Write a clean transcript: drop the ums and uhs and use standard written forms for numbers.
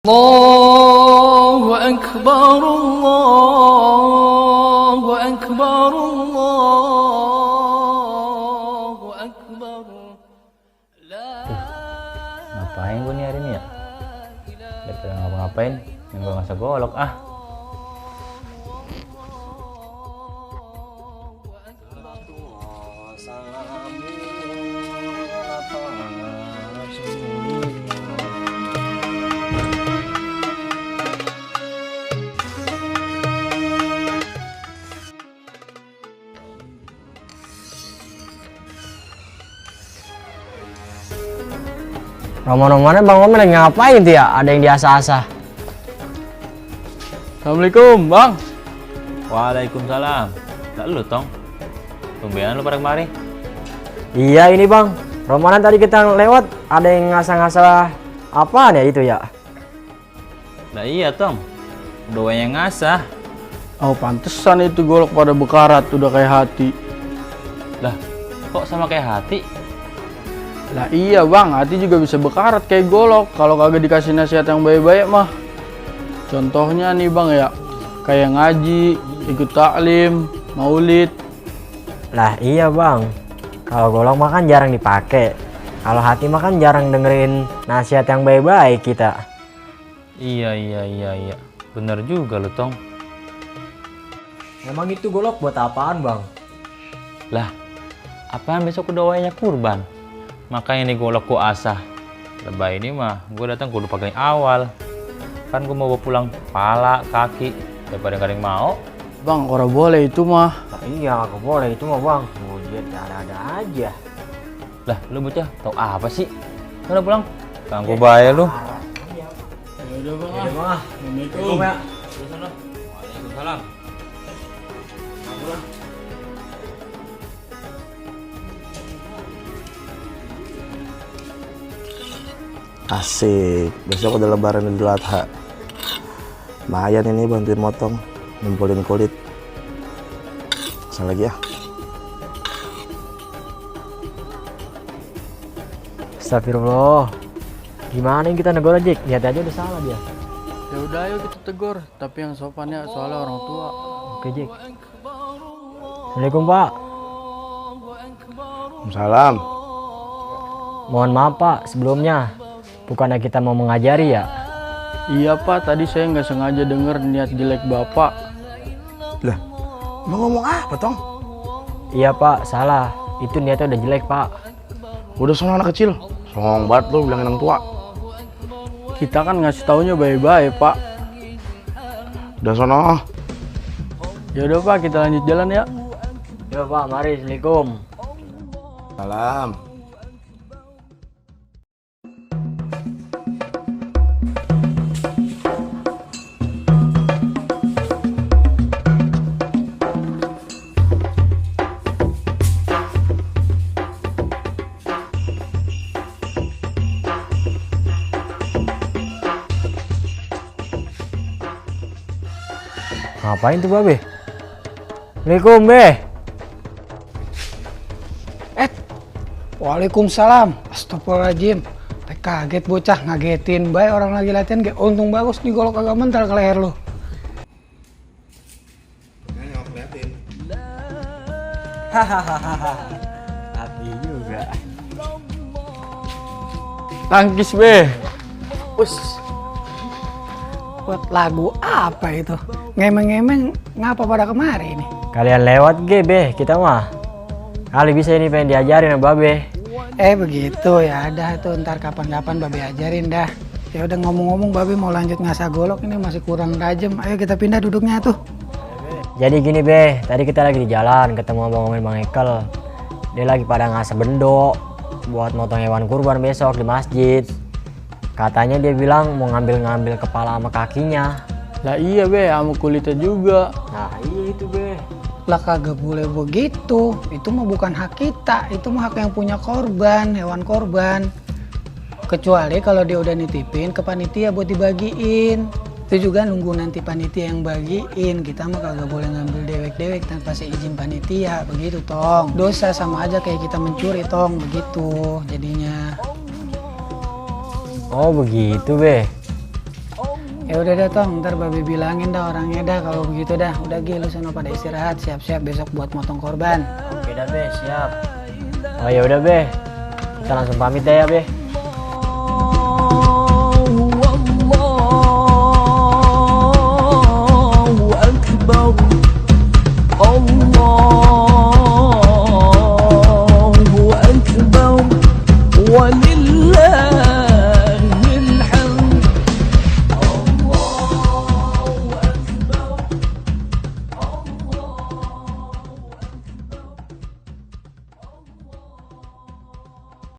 الله أكبر الله أكبر الله أكبر. Ngapain gue nih hari ini ya? Daripada ngapa-ngapain, yang gue ngasih golok ah. Roman-romannya Bang Omen lagi ngapain tuh ya? Ada yang diasah-asah. Assalamualaikum Bang. Waalaikumsalam. Tak lu tong? Tumbenan lu pada kemari? Iya ini Bang, Romanan tadi kita lewat ada yang ngasah-ngasah apaan ya itu ya? Lah iya tong, doa yang ngasah. Oh pantesan itu golok pada bekarat udah kayak hati. Lah kok sama kayak hati? Lah iya Bang, hati juga bisa bekarat kayak golok kalau kagak dikasih nasihat yang baik-baik mah. Contohnya nih Bang ya, kayak ngaji, ikut taklim, maulid. Lah iya Bang, kalau golok mah kan jarang dipakai. Kalau hati mah kan jarang dengerin nasihat yang baik-baik kita. Iya. Bener juga lu tong. Emang itu golok buat apaan Bang? Lah, apaan besok doanya kurban? Makanya nih golok gua asah. Lebay ini mah gua datang kudu pakai awal. Kan gua mau bawa pulang pala, kaki, daripada gak ada yang mau. Bang, orang boleh itu mah. Nah, iya gak boleh itu mah Bang. Mujid ada aja. Lah, lu bocah tau apa sih? Udah pulang. Ganggu bayar lu. Ya udah Bang. Iya Bang. Assalamualaikum. Ya. Waalaikumsalam. Asik, besok udah lebaran Idul Adha. Lumayan ini bantuin motong, ngumpulin kulit. Asal lagi ya. Astagfirullah. Gimana yang kita negor aja? Lihat aja udah salah dia. Ya udah ayo kita tegur, tapi yang sopannya soalnya orang tua. Oke Jack. Assalamualaikum Pak. Salam. Mohon maaf Pak sebelumnya. Bukannya kita mau mengajari ya? Iya Pak, tadi saya nggak sengaja denger niat jelek Bapak. Lah, mau ngomong apa tong? Iya Pak, salah. Itu niatnya udah jelek Pak. Udah sono anak kecil. Songong banget lu bilangin orang tua. Kita kan ngasih taunya baik-baik Pak. Udah sono. Ya udah Pak, kita lanjut jalan ya. Yo Pak, mari. Assalamualaikum. Salam. Ngapain tuh Babe? Assalamualaikum Be. Waalaikumsalam. Astagfirullahaladzim. Kaget bocah, ngagetin bae orang lagi latihan. Untung bagus nih golok agak mental ke leher lu. Api juga. Tangkis be. Us. Buat lagu apa itu? Ngemeng-ngemeng ngapa pada kemari ini? Kalian lewat Be, kita mah. Kali bisa ini pengen diajarin sama Babe. Begitu ya, dah tuh ntar kapan-kapan Babe ajarin dah. Ya udah ngomong-ngomong Babe mau lanjut ngasah golok ini masih kurang tajam. Ayo kita pindah duduknya tuh. Jadi gini Be, tadi kita lagi di jalan ketemu Bang Omen Bang Ekel. Dia lagi pada ngasah bendo buat motong hewan kurban besok di masjid. Katanya dia bilang mau ngambil kepala sama kakinya. Lah iya be, sama kulitnya juga. Nah iya itu Be. Lah kagak boleh begitu. Itu mah bukan hak kita. Itu mah hak yang punya korban, hewan korban. Kecuali kalau dia udah nitipin ke panitia buat dibagiin. Itu juga nunggu nanti panitia yang bagiin. Kita mah kagak boleh ngambil dewek-dewek tanpa seizin panitia. Begitu Tong. Dosa sama aja kayak kita mencuri Tong. Begitu jadinya. Oh begitu Be. Ya udah dah Tong, ntar Babe bilangin dah orangnya dah kalau begitu dah. Udah Gi, lu sono pada istirahat, siap-siap besok buat motong korban. Oke dah Be, siap. Oh ya udah Be, kita langsung pamit dah ya Be.